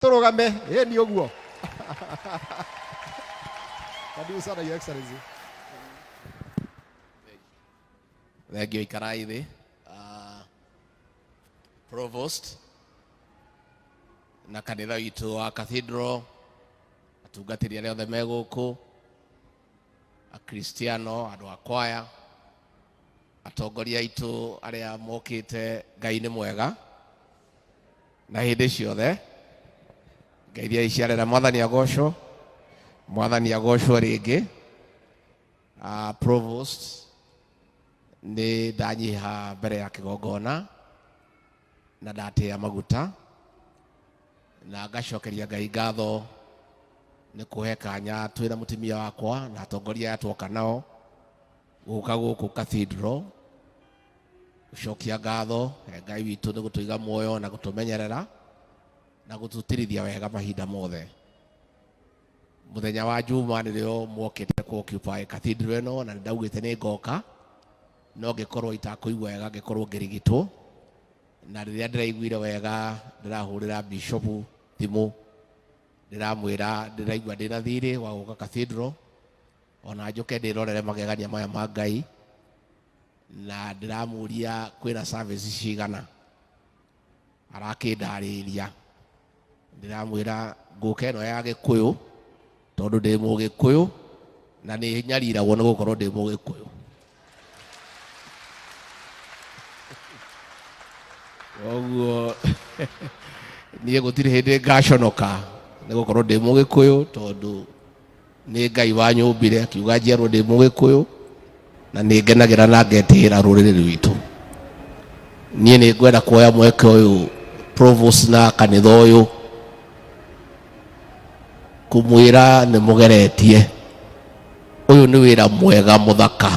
Tũrũgame ĩni ũguo. Karibu sana, Your Excellency. Thengio, ikarai thĩ. Provost na kanitha witũ wa Cathedral, atungatĩri arĩa othe me gũkũ, Akristiano, andũ a kwaya, atongoria aitũ arĩa mokĩte, Ngai nĩ mwega na hĩndĩ ciothe. Ngeithia iciarĩra, Mwathani agocwo, Mwathani agocwo rĩngĩ. Provost, nĩ ndanyiha mbere ya kĩgongona na ndatĩa maguta na ngacokeria Ngai ngatho nĩ kũhe kanya twĩna mũtumia wakwa na atongoria aya twoka nao gũka gũkũ Cathedral gũcokia ngatho he Ngai witũ nĩ gũtũiga muoyo na gũtũmenyerera na gũtũtirithia wega mahinda mothe. Mũthenya wa Juma nĩrĩo mwokĩte ku occupy cathedral ĩno, na nĩndaugĩte nĩ ngoka, no ngĩkorwo itakũigua wega, ngĩkorwo ngĩrigitwo, na rĩrĩa ndĩraiguire wega ndĩrahũrĩra bishop thimũ, ndĩramwĩra ndĩraigua ndĩna thirĩ wa gũka cathedral ona njũke ndĩrorere magegania maya ma Ngai, na ndĩramũria kwĩna service cigana, arakĩndarĩria. Ndĩramwĩra ngũka ĩno ya Gĩkũyũ tondũ ndĩ Mũgĩkũyũ na nĩ nyariragwo nĩ gũkorwo ndĩ Mũgĩkũyũ. Koguo niĩ gũtirĩ hĩndĩ ngaconoka nĩ gũkorwo ndĩ Mũgĩkũyũ, tondũ nĩ Ngai wanyũmbire akiuga njiarwo ndĩ Mũgĩkũyũ, na nĩ ngenagĩra na ngetĩĩra rũrĩrĩ rwitũ. Niĩ nĩ ngwenda kuoya mweke ũyũ, Provost na kanitha ũyũ, kũmwĩra nĩ mũgeretie. Ũyũ nĩ wĩra mwega mũthaka.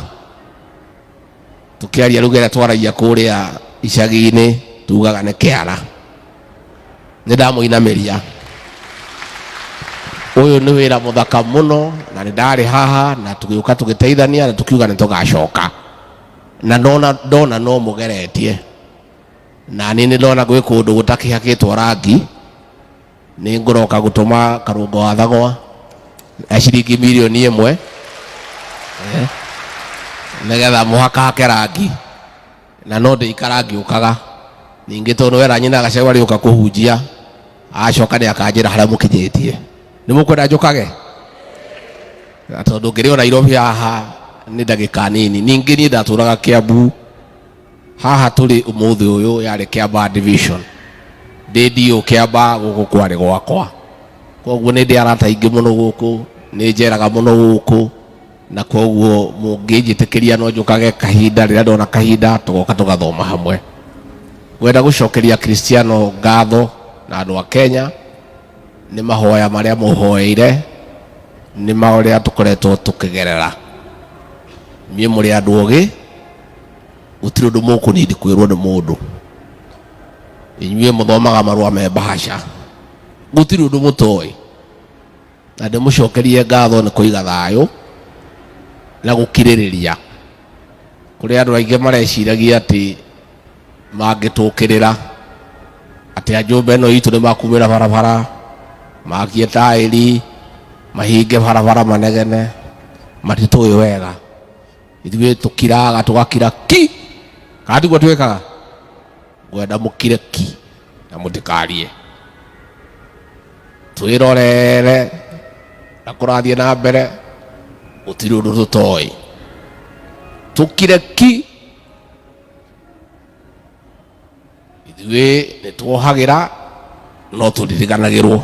Tũkĩaria rũgĩ ĩrĩa twaragia kũrĩa icagi-inĩ tugaga nĩ kĩara. Nĩ ndamũinamĩria. Ũyũ nĩ wĩra mũthaka mũno, na nĩ ndarĩ haha na tũgĩũka tũgĩteithania na tũkiuga nĩ tũgacoka, na ndona ndona no mũgeretie. Na niĩ nĩ ndona gwĩ kũndũ gũtakĩhakĩtwo rangi, nĩ ngũroka gũtũma karũngo wa thagwa na ciringi mirioni 1, nĩgetha mũhakahake rangi, na no ndĩikara ngĩũkaga ningĩ, tondũ wera nyina Gacagua arĩũka kũhunjia, acoka nĩ akanjĩra harĩa mũkinyĩtie. Nĩ mũkwenda njũkage? Na tondũ ngĩrĩ o Nairobi haha nĩ ndagĩka nini. Ningĩ niĩ ndatũraga Kiambu. Haha tũrĩ ũmũthĩ ũyũ yarĩ Kiambaa division, ndĩ ndiũ Kiambaa, gũkũ kwarĩ gwakwa. Koguo nĩ ndĩ arata aingĩ mũno gũkũ, nĩ njeraga mũno gũkũ, na koguo mũngĩnjĩtĩkĩria no njũkage kahinda rĩrĩa ndona kahinda, tũgoka tũgathoma hamwe. Ngwenda gũcokeria Kristiano ngatho na andũ a Kenya nĩ mahoya marĩa mũhoeire, nĩ marĩa tũkoretwo tũkĩgerera. Inyuĩ mũrĩ andũ ogĩ, gũtirĩ ũndũ mũkũnindi kwĩrwo nĩ mũndũ. Inyuĩ mũthomaga marũa me mbahaca, gũtirĩ ũndũ mũtoĩ. Na ndĩmũcokerie ngatho nĩ kũiga thayũ na gũkirĩrĩria. Kũrĩ andũ aingĩ mareciragia atĩ mangĩtũkĩrĩra atĩ anjũmba ĩno itũ nĩ makumĩra barabara, makie taĩri, mahinge barabara, manegene. Matitũĩ wega. Ithuĩ tũkiraga, tũgakira ki, kana tiguo twĩkaga? Ngwenda mũkire ki na mũtikarie, twĩrorere na kũrathiĩ na mbere. Gũtirĩ ũndũ tũtoĩ, tũkire ki. Ithuĩ nĩ tuohagĩra no tũririkanagĩrwo.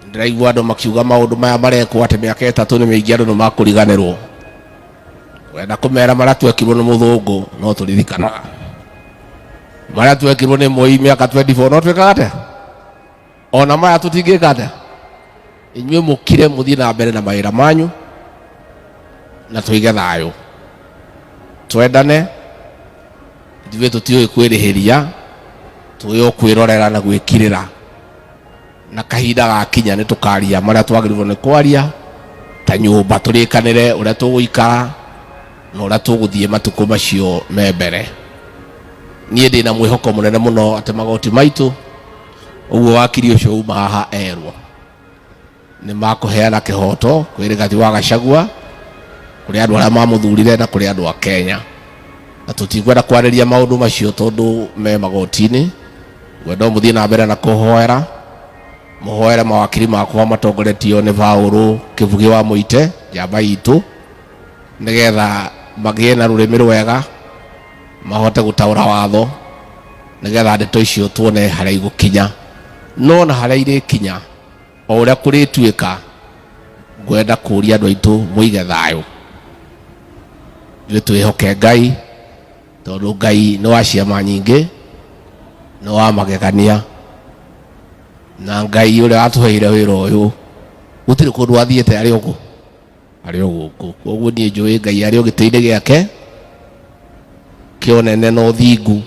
Ndĩraigua andũ makiuga maũndũ maya marekwo atĩ mĩaka 3 nĩ mĩingĩ, andũ nĩ makũriganĩrwo. Wenda kũmera marĩa twekirwo nĩ mũthũngũ no tũririkanaga, marĩa twekirwo nĩ Moi mĩaka 24 no twĩkaga atĩa? Ona maya tũtingĩka atĩa? Inyuĩ mũkire, mũthiĩ na mbere na mawĩra manyu, na tũige thayũ, twendane. Ithuĩ tũtiũĩ kwĩrĩhĩria, tũĩ o kwĩrorera na gwĩkirĩra, na kahinda gakinya nĩ tũkaria marĩa twagĩrĩirwo nĩ kwaria ta nyũmba, tũrĩkanĩre ũrĩa tũgũikara na ũrĩa tũgũthiĩ matukũ macio me mbere. Niĩ ndĩna mwĩhoko mũnene mũno atĩ magoti maitũ Ũguo wakiri ũcio uma haha erwo nĩ makũheana kĩhoto kwĩ Rigathi wa Gachagua, kũrĩ andũ arĩa mamũthurire na kũrĩ andũ a Kenya. Na tũtikwenda kwarĩria maũndũ macio tondũ me magoti-inĩ. Ngwenda o mũthiĩ na mbere na kũhoera, mũhoere mawakiri makwa matongoretio nĩ Paũlũ Kĩbugĩ wa Mũite, njamba itũ, nĩgetha magĩe na rũrĩmĩ rwega, mahote gũtaũra watho, nĩgetha ndeto icio tuone harĩa igũkinya. No na harĩa irĩkinya, o ũrĩa kũrĩtuĩka, ngwenda kũria andũ aitũ mũige thayũ. Ithuĩ twĩhoke Ngai, tondũ Ngai nĩ wa ciama nyingĩ, nĩ wa magegania. Na Ngai ũrĩa watũheire wĩra ũyũ, gũtirĩ kũndũ athiĩte, arĩ o kũ? Arĩ o gũkũ. Koguo niĩ njũĩ Ngai arĩ o gĩtĩ-inĩ gĩake kĩa ũnene na ũthingu,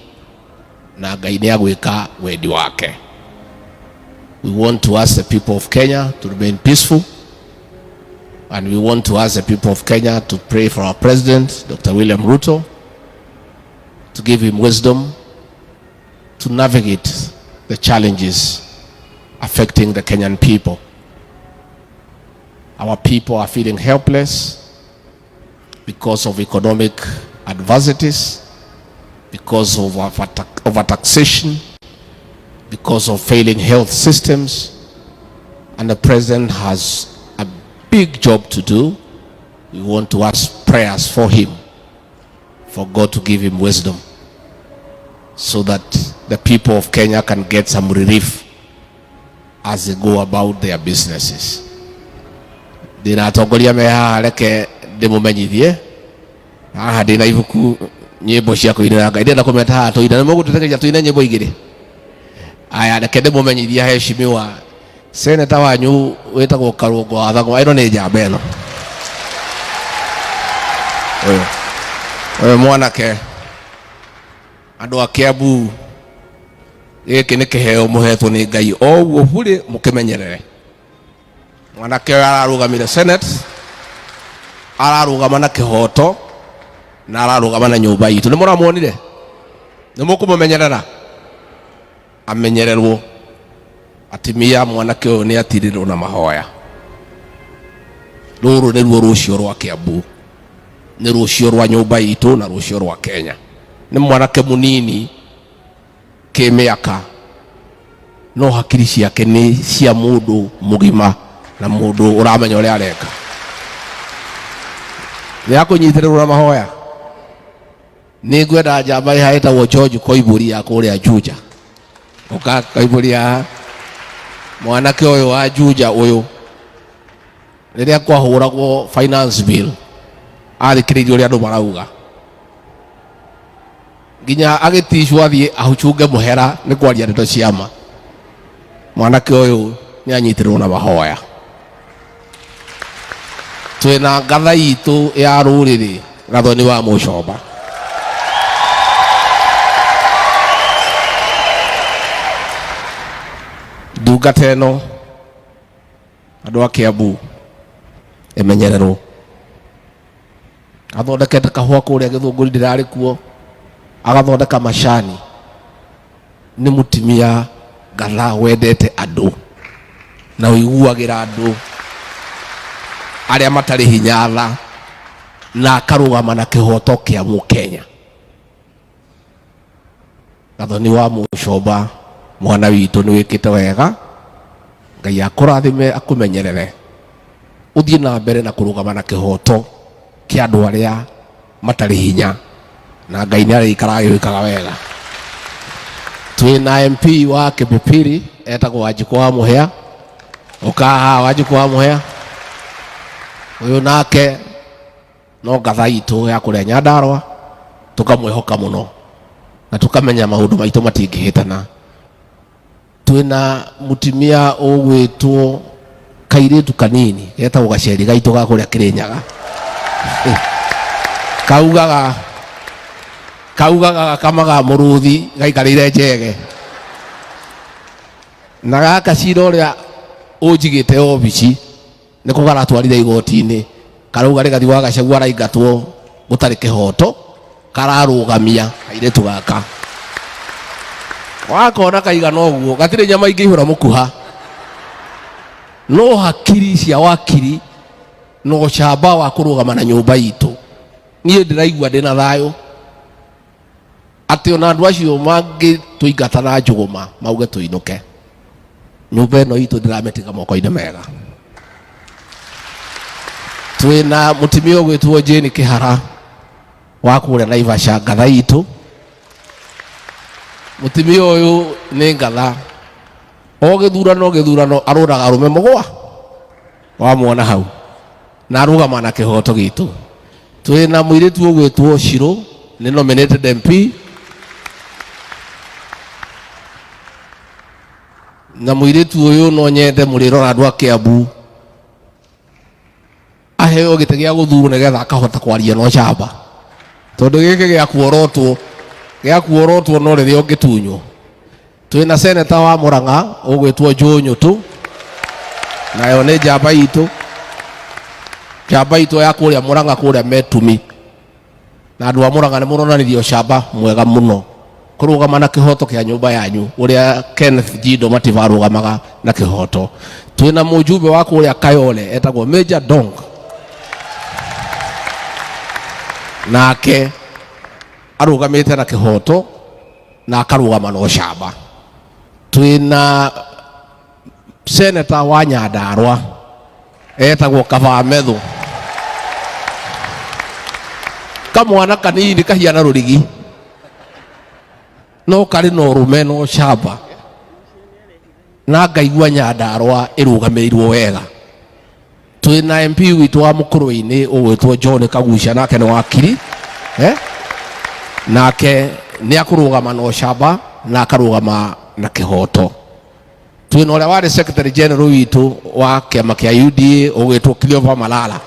na Ngai nĩ agwĩka wendi wake. We want to ask the people of Kenya to remain peaceful, and we want to ask the people of Kenya to pray for our president, Dr. William Ruto, to give him wisdom to navigate the challenges affecting the Kenyan people. Our people are feeling helpless because of economic adversities, because of overtaxation, because of failing health systems, and the president has a big job to do. We want to ask prayers for him, for God to give him wisdom, so that the people of Kenya can get some relief as they go about their businesses. Ndĩna atongoria me haha, reke ndĩmũmenyithie haha ndĩna ibuku nyĩmbo cia kũinĩra Ngai, ndĩrenda kũmeta haha tũine. Nĩ mũgũtũtegeria tũine nyĩmbo igĩrĩ? Aya, reke ndĩmũmenyithie heshimiwa seneta wanyu wĩtagwo Karũngo wa Thang'wa. Ĩno nĩ njamba ĩno, ũyũ mwanake. Andũ a Kiambu, gĩkĩ nĩ kĩheo mũhetwo nĩ Ngai, o ũguo burĩ mũkĩmenyerere. Mwanake ũyũ ararũgamire Senate, ararũgama na kĩhoto na ararũgama na nyũmba itũ. Nĩ mũramuonire? Nĩ mũkũmũmenyerera? Amenyererwo. Atimia, mwanake ũyũ nĩ atirĩrwo na mahoya. Rũrũ nĩruo rũcio rwa Kiambu, nĩ rũcio rwa nyũmba itũ na rũcio rwa Kenya. Nĩ mwanake mũnini kĩmĩaka, no hakiri ciake nĩ cia mũndũ mũgima na mũndũ ũramenya ũrĩa areka. Nĩ akũnyitĩrĩrwo na mahoya. Nĩ ngwenda njamba ĩha ĩtagwo George Koimbũri ya kũrĩa Juja. Ũka Koimbũri haha. Mwanake ũyũ wa Juja ũyũ, rĩrĩa kwahũragwo finance bill, athikĩrĩirie ũrĩa andũ marauga, nginya agĩticwo athiĩ ahucunge mũhera nĩ kwaria ndeto cia ma. Mwanake ũyũ nĩ anyitĩrĩrwo na mahoya. Twĩna ngatha itũ ya rũrĩrĩ, Gathoni wa Mũcomba. Ndungata ĩno, andũ a Kiambu, ĩmenyererwo. Athondekete kahũa kũrĩa Gĩthũngũri, ndĩrarĩ kuo, agathondeka macani. Nĩ mũtumia ngatha wendete andũ na ũiguagĩra andũ arĩa matarĩ hinya tha, na akarũgama na kĩhoto kĩa mũkenya. Gathoni wa Mũcomba, mwana witũ, nĩ wĩkĩte wega. Ngai akũrathime, akũmenyerere, ũthiĩ na mbere na kũrũgama na kĩhoto kĩa andũ arĩa matarĩ hinya, na Ngai nĩ arĩikara agĩwĩkaga wega. Twĩna MP wa Kĩpipiri etagwo Wanjikũ wa Mũhĩa. Ũkaha Wanjikũ wa Mũhĩa ũyũ nake no ngatha itũ ya kũrĩa Nyandarũa, tũkamwĩhoka mũno na tũkamenya maũndũ maitũ matingĩhĩtana. Twĩna mũtumia ũgwĩtwo kairĩtu kanini getagwo gaceri gaitũ ga kũrĩa Kĩrĩnyaga, kaugaga kaugaga gakamaga mũrũthi gaikarĩire njege, na gaka cira ũrĩa ũnjigĩte obici nĩko karatwarire igoti-inĩ, karauga Rigathi wa Gachagua araingatwo gũtarĩ kĩhoto. Kararũgamia kairĩtu gaka. Wakona kaigana ũguo gatirĩ nyama ingĩihũra mũkuha, no hakiri cia wakiri na ũcamba wa kũrũgama na nyũmba itũ. Niĩ ndĩraigua ndĩna thayũ atĩ ona andũ acio mangĩtũingata na njũgũma mauge tũinũke, nyũmba ĩno itũ ndĩramĩtiga moko-inĩ mega. Twĩna mũtumia ũgwĩtwo Jane Kĩhara wa kũrĩa Naivasha, ngatha itũ. Mũtumia ũyũ nĩ ngatha, o gĩthurano gĩthurano arũraga arũme mũgwa, wamwona hau, na arũgama na kĩhoto gitũ. Twĩna mũirĩtu ũgwĩtwo Shiro, nĩ nominated MP, na mũirĩtu ũyũ no nyende mũrĩrora andũ a Kiambu aheo gĩtĩ gĩa gũthurwo nĩgetha akahota kwaria na ũcamba, tondũ gĩkĩ gĩa kuorotwo gĩa kuorotwo no rĩrĩa ũngĩtunywo. Twĩna seneta wa Murang'a ũgwĩtwo Joe Nyutu, nayo nĩ njamba itũ, njamba itũ ya kũrĩa Murang'a kũrĩa Metumi, na andũ a Murang'a nĩ mũronanirie ũcamba mwega mũno kũrũgama na kĩhoto kĩa nyũmba yanyu ũrĩa Kenneth Jindo Matiba arũgamaga na kĩhoto. Twĩna mũjumbe wa kũrĩa Kayole etagwo Major Dong, nake arũgamĩte na kĩhoto na akarũgama na ũcamba. Twĩna seneta wa Nyandarua etagwo Kabaa Methu, kamwana kanini kahiana rũrigi no karĩ na ũrũme na ũcamba, na ngaigua Nyandarua ĩrũgamĩrĩirwo wega. Twĩna MP witũ wa Mũkũrwe-inĩ ũgwĩtwo John Kagucia, nake nĩ wakiri, nake nĩ akũrũgama na ũcamba na akarũgama na kĩhoto. Twĩna ũrĩa warĩ secretary general witũ wa kĩama kĩa UDA ũgwĩtwo Cleopa Malala.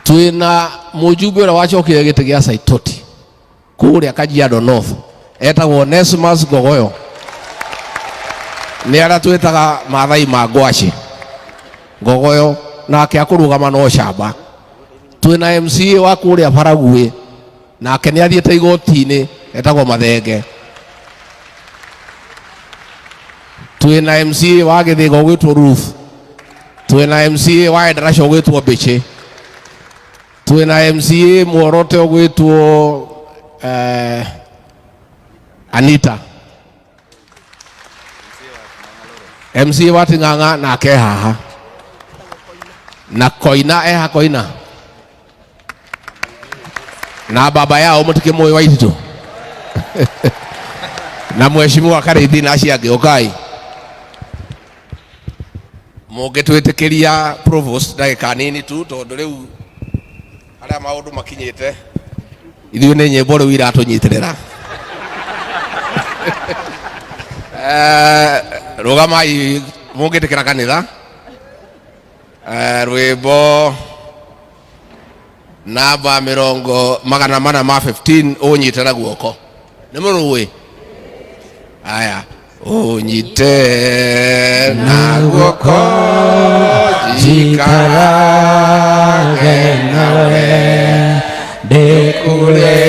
Twĩna mũjumbe ũrĩa wacokire gĩtĩ gĩa Saitoti kũrĩa Kajiado North etagwo Onesmus Gogoyo, nĩ arĩa twĩtaga Maathai ma ngwacĩ. Gogoyo nake akũrũgama na ũcamba. Twĩna MCA wa kũrĩa Baraguĩ, nake nĩ athiĩte igoti-inĩ, etagwo Mathenge. Twĩna MCA wa Gĩthĩga ũgwĩtwo Ruth. Twĩna MCA wa Endarasha ũgwĩtwo Mbĩchĩ. Twĩna MCA Muorote ũgwĩtwo Anita. MCA wa Ting'ang'a nake haha, na Koina eha Koina na baba yao mũtikĩmũĩ wa Ititũ na mheshimiwa Karĩithi na acio angĩ. Ũkai mũngĩtwĩtĩkĩria provost ndagĩka nini tu, tondũ rĩu harĩa maũndũ makinyĩte ithuĩ nĩ nyĩmbo rĩu iratũnyitĩrĩra. Rũgamai mũngĩtĩkĩra kanitha. Rwĩmbo namba mĩrongo magana mana ma 15, ũnyite na guoko, nĩ mũrũĩ aya, ũnyite na guoko njikarage nawe ndĩkũrĩa.